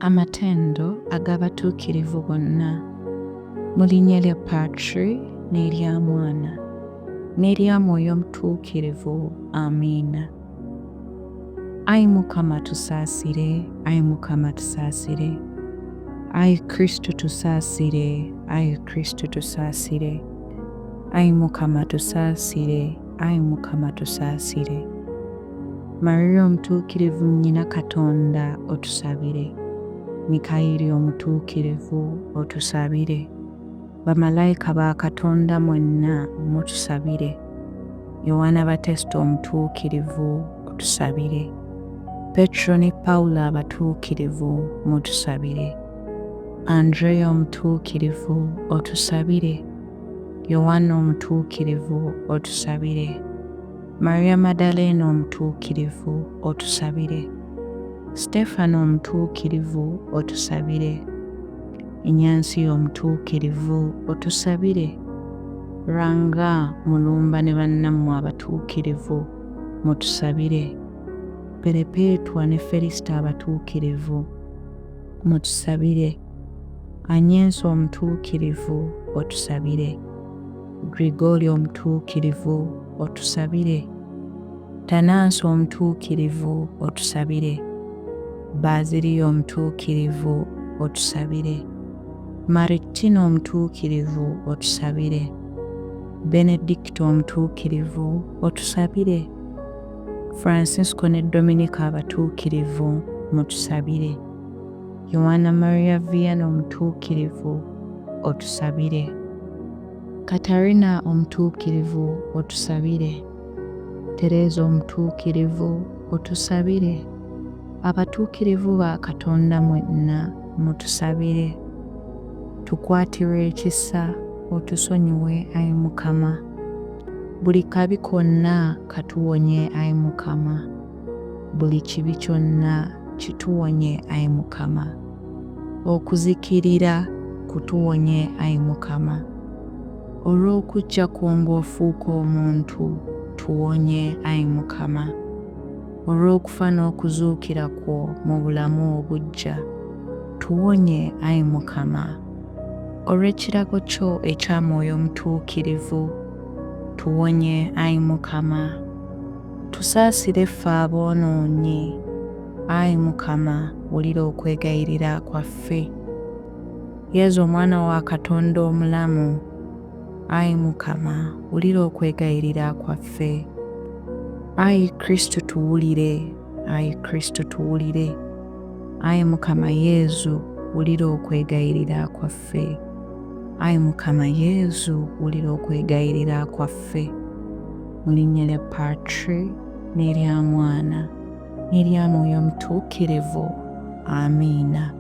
Amatendo ag'abatuukirivu bonna. Mu linnya lya Patri n'erya Mwana n'erya Mwoyo Mutuukirivu. Amiina. Ayi Mukama tusaasire, ayi Mukama tusaasire. Ayi Kristu tusaasire, ayi Kristu tusaasire. Ayi Mukama tusaasire, ayi Mukama tusaasire. Maria Omutuukirivu Nnyina Katonda otusabire. Mikayiri Omutuukirivu otusabire. Bamalayika ba Katonda mwenna mutusabire. Yowaana Batesta Omutuukirivu otusabire. Petro ne Pawulo Abatuukirivu mutusabire. Andreya Omutuukirivu otusabire. Yowaana Omutuukirivu otusabire. Maria Madalena Omutuukirivu, otusabire. Stefano Omutuukirivu, otusabire. Inyansiyo Omutuukirivu, otusabire. Ranga Mulumba ne bannammwe abatuukirivu, mutusabire. Perepeetwa ne Felisita abatuukirivu, mutusabire. Anyensi Omutuukirivu, otusabire. Grigori Omutuukirivu, otusabire. Tanansi Omutuukirivu, otusabire. Baaziriyo Omutuukirivu, otusabire. Maritino Omutuukirivu, otusabire. Benedikito Omutuukirivu, otusabire. Fransisko ne Dominika Abatuukirivu, mutusabire. Yowaana Maria Vianney Omutuukirivu, otusabire. Katarina Omutuukirivu, otusabire. Tereza Omutuukirivu, otusabire. Abatuukirivu ba Katonda mwenna, mutusabire. Tukwatirwe ekisa, otusonyiwe, ayi Mukama. Buli kabi konna katuwonye, ayi Mukama. Buli kibi kyonna kituwonye, ayi Mukama. Okuzikirira kutuwonye, ayi Mukama. Olw'okujja kwo ng'ofuuka omuntu, tuwonye, ayi Mukama. Olw'okufa n'okuzuukira kwo mu bulamu obuggya, tuwonye, ayi Mukama. Olw'ekirabo kyo ekya Mwoyo Mutuukirivu, tuwonye, ayi Mukama. Tusaasire ffe aboonoonyi, ayi Mukama, wulira okwegayirira kwaffe. Yezu Omwana wa Katonda omulamu, ayi Mukama, wulira okwegayirira kwaffe. Ayi Kristu tuwulire, ayi Kristu tuwulire. Ayi Mukama Yezu, wulira okwegayirira kwaffe. Ayi Mukama Yezu, wulira okwegayirira kwaffe. Mu linnya lya Patri n'erya Mwana n'erya Mwoyo Mutuukirivu. Amiina.